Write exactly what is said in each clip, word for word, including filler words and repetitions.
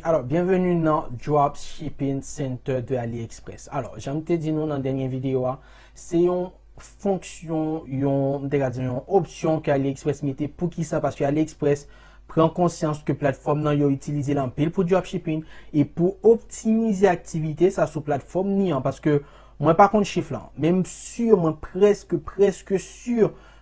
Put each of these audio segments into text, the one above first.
Alors, bienvenue dans Dropshipping Center de AliExpress. Alors, jan m te di nou nan dènye videyo a, se yon fonksyon, yon, m te ka di yon opsyon ke AliExpress mete. Poukisa? Paske AliExpress pran konsyans ke platfòm nan yo itilize l anpil pou dropshipping e pou optimize aktivite sa sou platfòm ni an. Paske mwen pa konn chif lan, men m si, mwen prèske, prèske si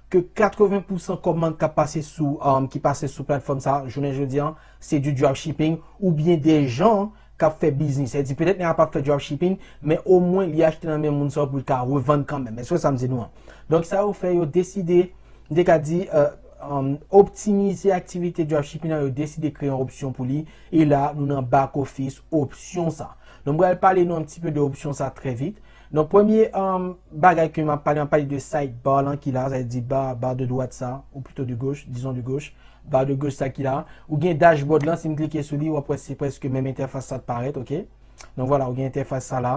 ke katreven pousan kòmann k ap pase sou, um, ki pase sou platfòm sa, jounen jodi an, se du dropshipping oubyen de jan k ap fè biznis. Sa vle di, petèt nèg la p ap fè dropshipping, men omwen li achte nan men moun sa pou l ka revann kanmenm. Èske sa m di nou an? Donk, sa yo fè, yo deside, m te ka di, euh, um, optimize aktivite dropshipping nan, yo deside kreye yon opsyon pou li. E la, nou nan back office opsyon sa. Donk, m pral pale nou un petit peu de opsyon sa trè vit. Donk, premye, um, bagay ke m ap pale, m ap pale de sidebar lan ki la, sa vle di ba, ba de dwat sa, ou plito de gauche, disons de gauche, ba de gauche sa ki la. Ou gen dashboard lan, si m klike sou li, w ap wè se prèske menm entèfas sa k parèt, ok? Donk, vwala, ou gen entèfas sa la.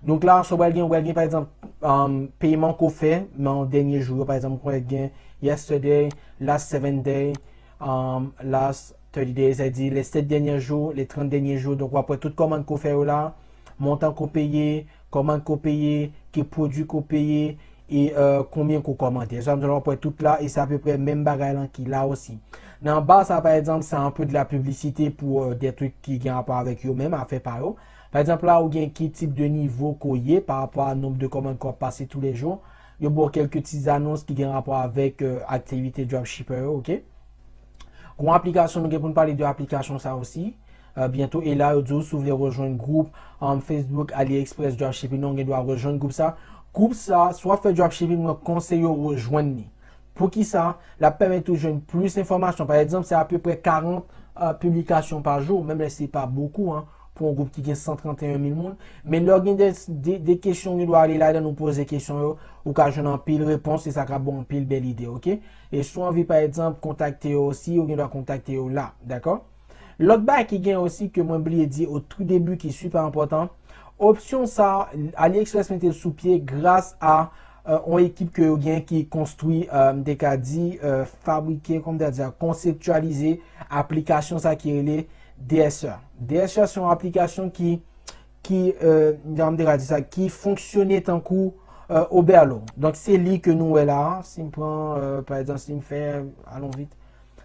Donk la, sa w pral gen, w pral gen, pa egzanp, um, peyman ke w fè nan dènye jou yo, pa egzanp, w pral gen yesterday, last seven day, um, last thirty days, sa vle di les sèt dènye jou, les trant dènye jou. Donk, w ap wè tout kòmann ke w fè yo la, montan ke w peye, kòmann ke w peye, ki pwodui ke w peye, e, euh, konbyen ke w kòmande. Sa vle di w ap wè tout la, e se apeprè menm bagay lan ki la osi. Nan ba sa, pa egzanp, se un peu de la publicité pour, euh, des trucs ki gen rapò avèk yo menm, afè pa yo. Pa egzanp, la, ou gen ki tip de nivo ke w ye pa rapò a nonb de kòmann ke w ap pase toulejou. Yo ba w kèlke ti zanons ki gen rapò avèk, euh, aktivite dropshipper yo, ok? Gon aplikasyon, nou gen pou n pale de aplikasyon sa osi, euh, byento. E la, yo di w, si w vle rejwenn gwoup, um, Facebook, AliExpress, dropshipping, ou gen dwa rejwenn gwoup sa. Gwoup sa, si w ap fè dropshipping, mwen konseye w rejwenn li. Poukisa? L ap pèmèt ou jwenn plis enfòmasyon. Pa egzanp, se apeprè karant, euh, piblikasyon pa jou, menm lè se pa bokou, an, pou yon gwoup ki gen san trannteyen mil moun. Men lè w gen de, de, de kesyon, ou gen dwa ale ladan, ou poze kesyon yo, ou ka jwenn anpil repons, e sa ka ba w anpil bèl ide, ok? E si w anvi, pa egzanp, kontakte yo osi, ou gen dwa kontakte yo la, dakò? Lòt bagay ki gen osi ke mwen bliye di o tou debi ki sipè enpòtan, opsyon sa, AliExpress mete l sou pye gras a, euh, yon ekip ke yo gen ki konstwi, euh, m te ka di, euh, fabrike, kòman m te ka di sa, konseptyalize aplikasyon sa ki rele D S R. D S R se yon aplikasyon ki, ki, euh, jan m te ka di sa, ki fonksyone tankou, euh, Oberlo. Donk, se li ke nou wè la a. Si m pran, euh, pa egzanp, si m fè, alon vit,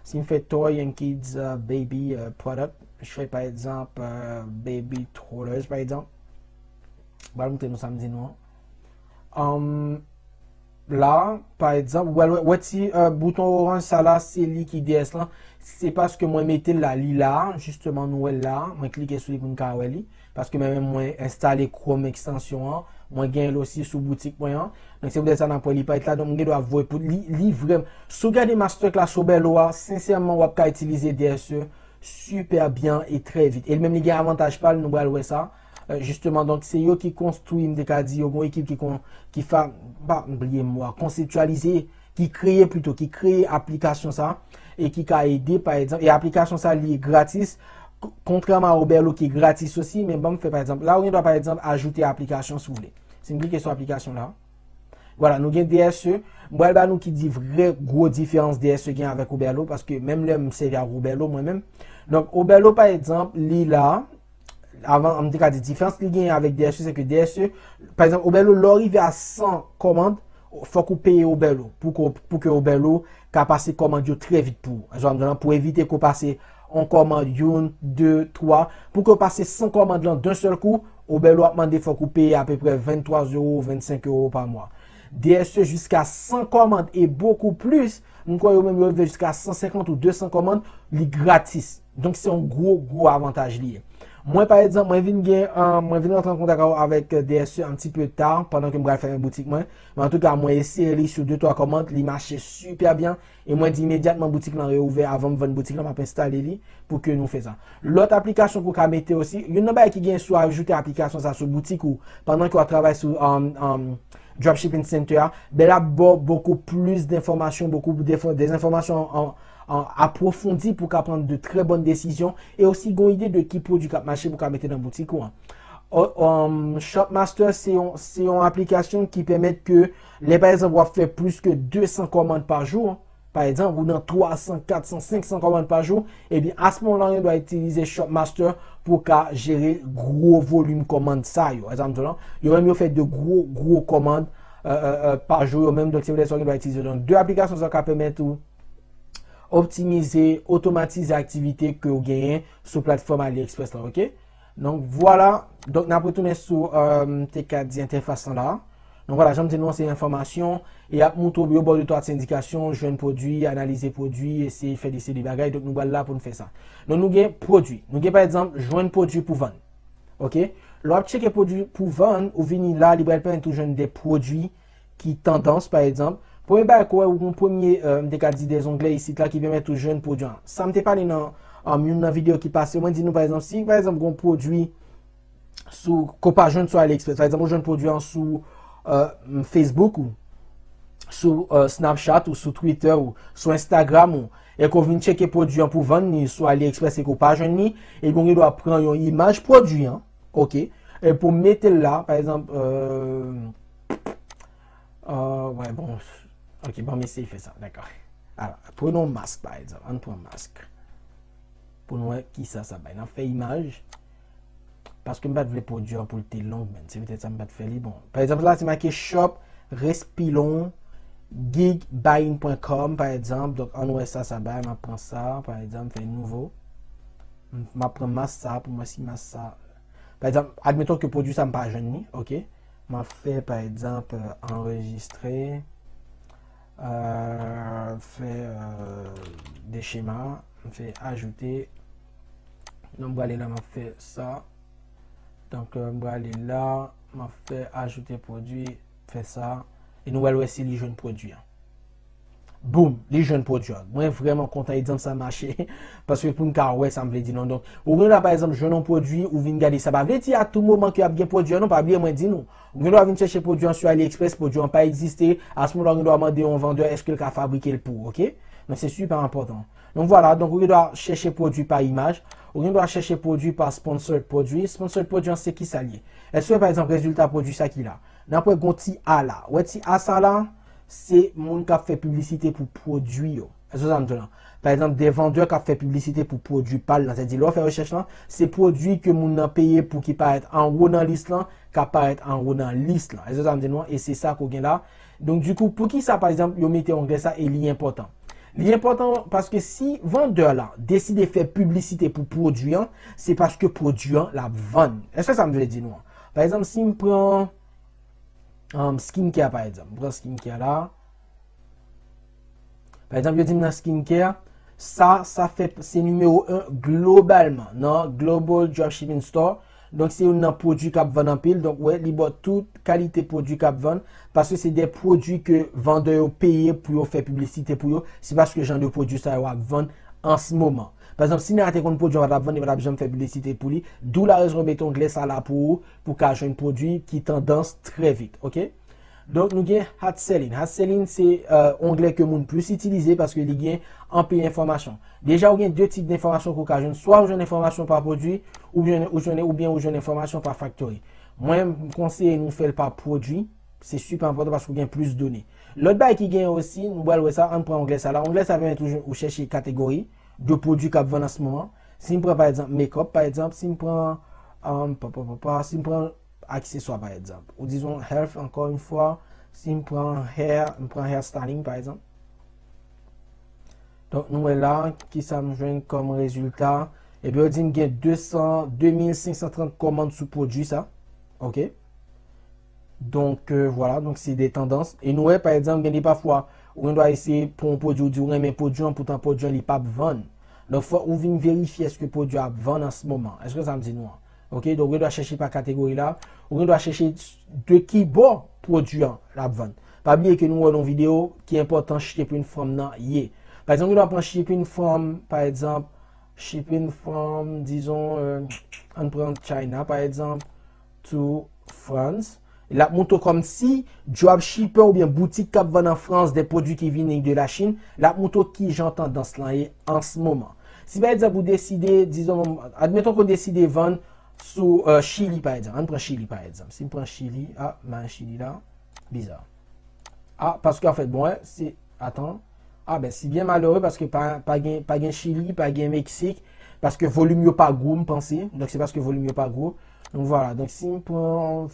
si m fè toy and kids, euh, baby, euh, product, m fè, pa egzanp, euh, baby toddlers, pa egzanp, m pral montre nou sa m di nou an. Um, la, pa egzanp, wè, wè, wè ti, euh, bouton oranj sa la, se li ki D S lan. Se paske mwen mete l la, li la, jisteman, nou wè l la, mwen klike sou li pou n ka wè li. Paske mwen menm, mwen enstale Chrome ekstansyon an, mwen gen l osi sou boutik mwen an. Donk, se poutèt sa n ap wè li parèt la. Donk, m gen dwa voye pou li, li vrèman. Si w gade masterclass Oberlo a, sensèman, w ap ka itilize D S E super byen e trè vit. E li menm, li gen avantaj pa l, nou pral wè sa. Euh, jisteman, donk, se yo ki konstwi, m te ka di, yo gen yon ekip ki kon, ki fa, pa, m bliye mo a, konseptyalize, ki kreye plito, ki kreye aplikasyon sa, e ki ka ede, pa egzanp, e aplikasyon sa, li gratis, k-, kontrèman a Oberlo ki gratis osi, men ban m fè, pa egzanp, la, ou gen dwa, pa egzanp, ajoute aplikasyon si w vle. Si m klike sou aplikasyon la, vwala, nou gen D S E. M pral ba nou ki di vrè gwo diferans D S E gen avèk Oberlo, paske menm lè m sèvi ak Oberlo, mwen menm. Donk, Oberlo, pa egzanp, li la, avan, m te ka di diferans li genyen avèk D S E, se ke D S E, pa egzanp, Oberlo, lè w rive a san kòmand, fòk ou peye Oberlo, pou ke, pou ke Oberlo ka pase kòmand yo trè vit pou ou. Sa vle di, pou evite ke w pase yon kòmand, youn, de, twa, pou ke w pase san kòmand lan d'un sèl kou, Oberlo ap mande fòk ou peye apeprè venntwa euro, vennsenk euro pa mwa. D S E jiska san kòmand e bokou plis, m kwè yo menm yo rive jiska san senkant ou de san kòmand, li gratis. Donk, se yon gwo, gwo avantaj li ye. Mwen, pa egzanp, mwen vin gen, euh, mwen vin rantre an kontak avèk D S E un petit peu tard, pandan ke m pral fèmen boutik mwen. Men antouka, mwen eseye li sou de twa kòmand, li mache super byen. E mwen di imedyatman boutik lan reouvè, avan m vann boutik lan, m ap enstale li pou ke nou fè sa. Lòt aplikasyon ke w ka mete osi, youn nan bagay ki gen si w ajoute aplikasyon sa sou boutik ou, pandan ke w ap travay sou, um, um, Dropshipping Center a, ben l ap ba w bokou plis denfòmasyon, bokou de, de zenfòmasyon an, an apwofondi pou w ka pran de trè bòn desizyon e osi gen yon ide de ki pwodui k ap mache pou w ka mete nan boutik ou an. O-, um, Shopmaster se yon, se yon aplikasyon ki pèmèt ke lè, pa egzanp, w ap fè plis ke de san kòmand pa jou, pa egzanp, ou nan twa san, kat san, senk san kòmann pa jou, ebyen, a se moman la, ou gen dwa itilize Shopmaster pou w ka jere gwo volim kòmann sa yo. Egzanp, yo menm, yo fè de gwo, gwo kòmann, euh, euh, euh, pa jou, yo menm, donk, se poutèt sa, ou gen dwa itilize yo. Donk, de aplikasyon sa yo ka pèmèt ou optimize, otomatize aktivite ke w genyen sou platfòm AliExpress la, oke? Donk, vwala. Donk, n ap retounen sou, euh, m te ka di entèfas lan la. Donk, vwala, jan m di nou an, se enfòmasyon, e y ap montre w, yo ba w de twa ti endikasyon, jwenn pwodui, analize pwodui, eseye fè de seri de bagay. Donk, nou pral la pou n fè sa. Donk, nou gen pwodui. Nou gen, pa egzanp, jwenn pwodui pou vann. Oke? Lè w ap tcheke pwodui pou vann, ou vini la, li pral pèmèt ou jwenn de pwodui ki tandans, pa egzanp. Premye bagay ke w wè, ou gen premye, euh, m te ka di de zongle isit la ki pèmèt ou jwenn pwodui an. Sa m te pale nan, um, youn nan videyo ki pase, mwen di nou, pa egzanp, si, pa egzanp, gen yon pwodui sou, ke w pa jwenn sou AliExpress, pa egzanp, ou jwenn pwodui an sou, euh, Facebook ou sou, euh, Snapchat ou sou Twitter ou sou Instagram ou, e ke w vin tcheke pwodui an pou vann li sou AliExpress e ke w pa jwenn li, ebyen, ou gen dwa pran yon imaj pwodui an, oke, e pou w mete l la, pa egzanp, euh, euh, wè, bon, oke, bon, m eseye fè sa, dakò. Alò, pran yon mask, pa egzanp, ann pran mask. Pou nou wè kisa sa bay. N ap fè imaj. Paske m pa t vle pwodui an pou l te long, men se poutèt sa m pa t fè li. Bon, pa egzanp, la, se make shop, respilon, gig buying pwen com, pa egzanp. Donk, ann wè sa sa bay. M ap pran sa, pa egzanp, fè nouvo. M ap pran mask sa pou m wè si mask sa. Pa egzanp, admeton ke pwodui sa m pa jwenn li, oke? M ap fè, pa egzanp, euh, anrejistre, euh, fè, euh, de chema, m fè ajoute. Donk, m prale la, m ap fè sa. Donk, euh, m prale la, m ap fè ajoute pwodui, fè sa. E nou pral wè si li jwenn pwodui an. Boum, li jwenn pwodui an. Mwen vrèman kontan egzanp sa mache. Paske pou n ka wè sa m vle di non. Donk, ou gen dwa, pa egzanp, jwenn yon pwodui, ou vin gade sa. Pa vle di a tou moman ke ap gen pwodui an, non, pa bliye mwen di nou. Ou gen dwa vin chèche pwodui an sou AliExpress, pwodui an pa egziste. A se moman la, ou gen dwa mande yon vandè èske l ka fabrike l pou ou, oke? Donk, se sipè enpòtan. Donk, vwala, donk, ou gen dwa chèche pwodui pa imaj. Ou gen dwa chèche pwodui pa sponsored pwodui. Sponsored pwodui an, se kisa l ye? Èske, pa egzanp, rezilta pwodui sa ki la? N ap wè gon ti A la. Wè ti A sa la? Se moun k ap fè piblisite pou pwodui yo. Èske sa m di w lan? Pa egzanp, de vandè k ap fè piblisite pou pwodui pa l lan. Sètadi, lè w fè rechèch lan, se pwodui ke moun nan peye pou ki parèt anwo nan lis lan, k ap parèt anwo nan lis lan. Èske sa m di w lan? E se sa ke w gen la. Donk, dikou, poukisa, pa egzanp, yo mete onglè sa e li enpòtan? Li enpòtan paske si vandè la deside fè piblisite pou pwodui an, se paske pwodui an l ap vann. Èske sa m vle di nou an? Pa egzanp, si m pran, um, skincare, pa egzanp. M pran skincare la. Pa egzanp, yo di m nan skincare, sa, sa fè, se nimewo en globalman nan Global Dropshipping Store. Donk, se youn nan pwodui k ap vann anpil. Donk, wè, li ba w tout kalite pwodui k ap vann, paske se de pwodui ke vandè yo peye pou yo fè piblisite pou yo. Se paske jan de pwodui sa yo ap vann an se moman. Pa egzanp, si nèg la te konn pwodui an pa t ap vann, li pa t ap janm fè piblisite pou li. D'où la raison yo mete onglè sa la pou ou, pou w ka jwenn pwodui ki tandans trè vit, oke? Donk, nou gen hot selling. Hot selling, se, euh, onglè ke moun plis itilize paske li gen anpil enfòmasyon. Deja, ou gen de tip enfòmasyon ke w ka jwenn. Swa ou jwenn enfòmasyon pa pwodui, oubyen ou jwenn, oubyen ou jwenn enfòmasyon pa factory. Mwen, m konseye nou fè l pa pwodui. Se sipè enpòtan paske w gen plis done. Lòt bagay ki genyen osi, nou pral wè sa, ann pran onglè sa la. Onglè sa pèmèt ou, ou chèche kategori de pwodui k ap vann an se moman. Si m pran, pa egzanp, makeup, pa egzanp, si m pran, um, pa, pa, pa, pa, si m pran akseswa, pa egzanp. Ou dizon health, ankò yon fwa, si m pran hair, m pran hair styling, pa egzanp. Donk, nou wè la, kisa m jwenn kòm rezilta. Epi, yo di m gen de san, de mil senk san trant kòmann sou pwodui sa. Oke? Donk, euh, vwala, donk se de tandans. E nou wè, pa egzanp, gen de pafwa, ou gen dwa eseye pran yon pwodui, ou di ou renmen pwodui an, poutan pwodui an, li p ap vann. Donk, fò ou vin verifye èske pwodui a ap vann an se moman. Èske sa m di nou an? Oke, donk ou gen dwa chèche pa kategori la. Ou gen dwa chèche de ki bò pwodui an l ap vann. Pa bliye ke nou wè nan videyo ki enpòtan shipping from nan ye. Pa egzanp, ou gen dwa pran shipping from, pa egzanp, shipping from, dizon, euh, ann pran China, pa egzanp, to France. L ap montre w kòmsi dropshipper oubyen boutik k ap vann an Frans de pwodui ki vini de la Chine, l ap montre w kijan tandans lan ye an se moman. Si pa egzanp ou deside, dizon, admeton ke w deside vann sou, euh, Chili pa egzanp. Ann pran Chili pa egzanp. Si m pran Chili, a, m al Chili la, biza. A, paske anfèt, bon, wè, se, atan, Ah ben, c'est bien malheureux paske pa, pa gen, pa gen Chili, pa gen Meksik, paske volim yo pa gwo, m panse. Donk, se paske volim yo pa gwo. Donk, vwala. Donk, si m pran,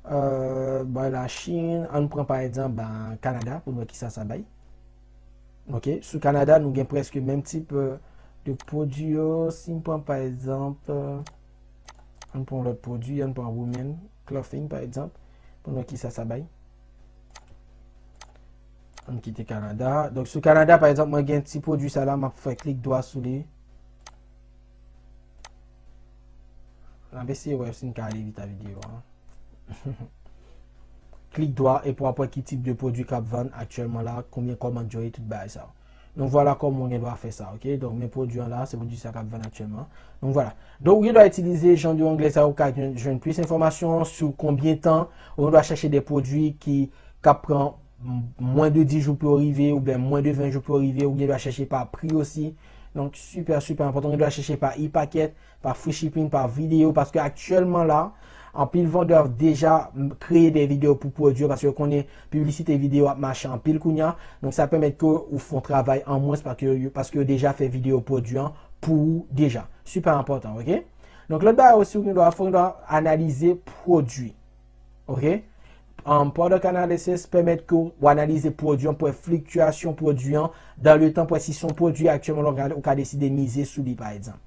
euh, ben, la Chine, ann pran, pa egzanp, ben, Kanada, pou nou wè kisa sa bay. Ok, sou Kanada, nou gen prèske menm tip, euh, de pwodui yo. Si m pran, pa egzanp, euh, ann pran lòt pwodui, ann pran women clothing, pa egzanp, pou nou wè kisa sa bay. Ann kite Kanada. Donk, sou Kanada, pa egzanp, mwen gen ti pwodui sa la, m ap fè klik dwa sou li. N ap eseye wè si n ka ale vit a videyo a. Klik dwa epi w ap wè ki tip de pwodui k ap vann aktyèlman la, konbyen kòmand yo ye, tout bagay sa yo. Donk, vwala kòman w gen dwa fè sa, ok? Donk, men pwodui an la, se pwodui sa k ap vann aktyèlman. Donk, vwala. Donk, ou gen dwa itilize jan de onglè sa yo, ou ka jwenn, jwenn plis enfòmasyon sou konbyen tan, ou gen dwa chèche de pwodui ki, k ap pran m-, mwen de dis jou pou yo rive, oubyen mwen de ven jou pou yo rive, ou gen dwa chèche pa pri osi. Donk, sipè, sipè enpòtan, ou gen dwa chèche pa e-packet, pa free shipping, pa videyo, paske aktyèlman la, anpil vandè deja m-, kreye de videyo pou pwodui yo, paske yo konnen piblisite videyo ap mache anpil kounye a. Donk, sa pèmèt ke ou fè yon travay an mwens paske yo, paske yo deja fè videyo pwodui an pou ou deja. Sipè enpòtan, ok? Donk, lòt bagay osi, ou gen dwa, fò w gen dwa analize pwodui. Ok? Um, product analysis pèmèt ke w analize pwodui an, pou wè fliktiyasyon pwodui an dan le tan, pou wè si se yon pwodui aktyèlman la ou ka, ou ka deside mize sou li, pa egzanp.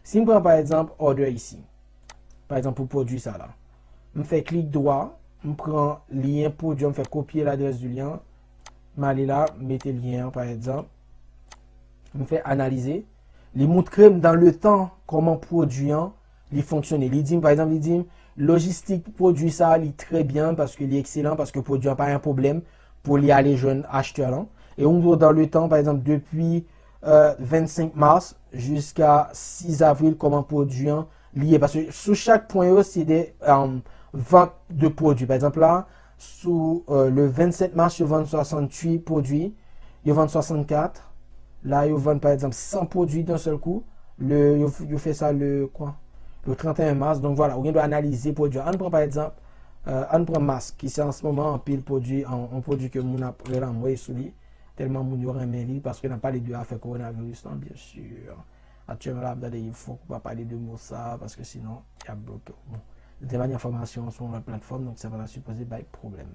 Si m pran, pa egzanp, order isi. Pa egzanp, pou pwodui sa la. M fè klik dwa, m pran lyen pwodui an, m fè kopye ladrès di lyen an, m ale la, m mete lyen an, pa egzanp. M fè analize. Li moutre m dan le tan kòman pwodui an li fonksyone. Li di m, pa egzanp, li di m, lojistik pwodui sa a, li trè byen, paske li ekselan, paske pwodui an pa gen pwoblèm pou li ale jwenn achtè lan. E ou montre w dan le tan, pa egzanp, depi, euh, vennsenk mas jiska sis avril, kòman pwodui an li ye. Paske sou chak pwen yo, se de, euh, vant de pwodui. Pa egzanp la, sou, euh, le vennsenk mas, yo vann swasanntuit pwodui, yo vann swasannkat. La, yo vann, pa egzanp, san pwodui d'un sèl kou. Le, yo, yo fè sa le, kwa? Le trannteyen mas. Donk, vwala, ou gen dwa analize pwodui an. Ann pran, pa egzanp, euh, ann pran mask, ki se an se moman, anpil pwodui, an, an pwodui ke moun ap rele anmwey sou li. Tèlman moun yo renmen li, paske n ap pale de afè kowonaviris lan, byen si. Aktyèlman la, m tande fòk ou pa pale de mo sa a, paske sinon, y ap bloke w. Bon, de manyè enfòmasyon an sou yon lòt platfòm, donk sa pa ta sipoze bay pwoblèm.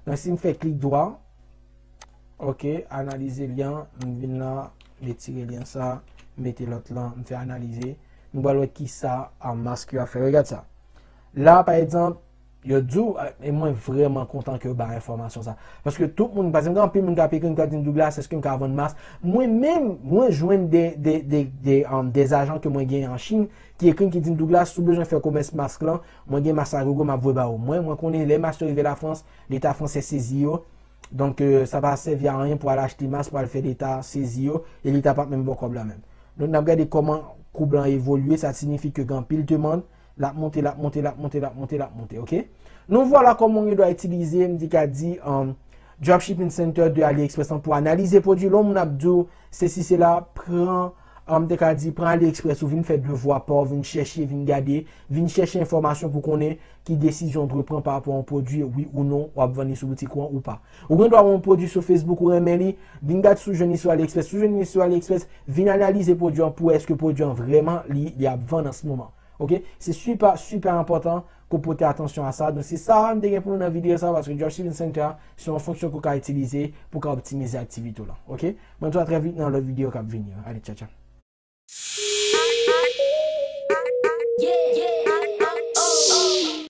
Donk, si m fè klik dwa, ok, analize lyen, m vin la, m retire lyen sa, m mete lòt lan, m fè analize, m pral wè kisa a mask yo ap fè. Regad sa. La, pa egzanp, yo di w, e mwen vrèman kontan ke yo bay enfòmasyon sa. Paske tout moun, paske gen anpil moun k ap ekri m, k ap di m, "Douglas, èske m ka vann mask?" Mwen menm, mwen jwenn de, de, de, de, um, de ajan ke mwen genyen an Chin ki ekri m, ki di m, "Douglas, si w bezwen fè komès mask lan, mwen gen mask la gogo, m ap voye ba ou." Mwen, mwen konnen lè mask yo rive Lafrans, Leta fransè sezi yo. Donk, euh, sa pa sèvi a anyen pou al achte mask, pou al fè Leta sezi yo, e Leta p ap menm ba w kòb la menm. Donk, n ap gade kòman koub lan evolye, sa siyifi ke gen anpil demann, l ap monte, l ap monte, l ap monte, l ap monte, l ap monte, ok? Nou vwala kòman ou gen dwa itilize, m te ka di, um, Dropshipping Center de AliExpress lan pou analize pwodui. Lè yon moun ap di w sesi sela, pran, um, m te ka di, pran AliExpress ou vin fè devwa pa w, vin chèche, vin gade, vin chèche enfòmasyon pou konnen ki desizyon w dwe pran pa rapò a yon pwodui, wi ou non, w ap vann li sou boutik ou an ou pa. Ou gen dwa wè yon pwodui sou Facebook, ou renmen li, vin gad si w jwenn li sou AliExpress. Si w jwenn li sou AliExpress, vin analize pwodui an pou wè èske pwodui an vrèman li, li ap vann an se moman. Ok? Se sipè, sipè enpòtan ke w pote atansyon a sa. Donk, se sa m te gen pou nou nan videyo sa, paske Dropshipping Center se yon fonksyon ke w ka itilize pou w ka optimize aktivite w lan. Ok? Mwen di w a trè vit nan lòt videyo k ap vini yo. Ale, tchaw, tchaw.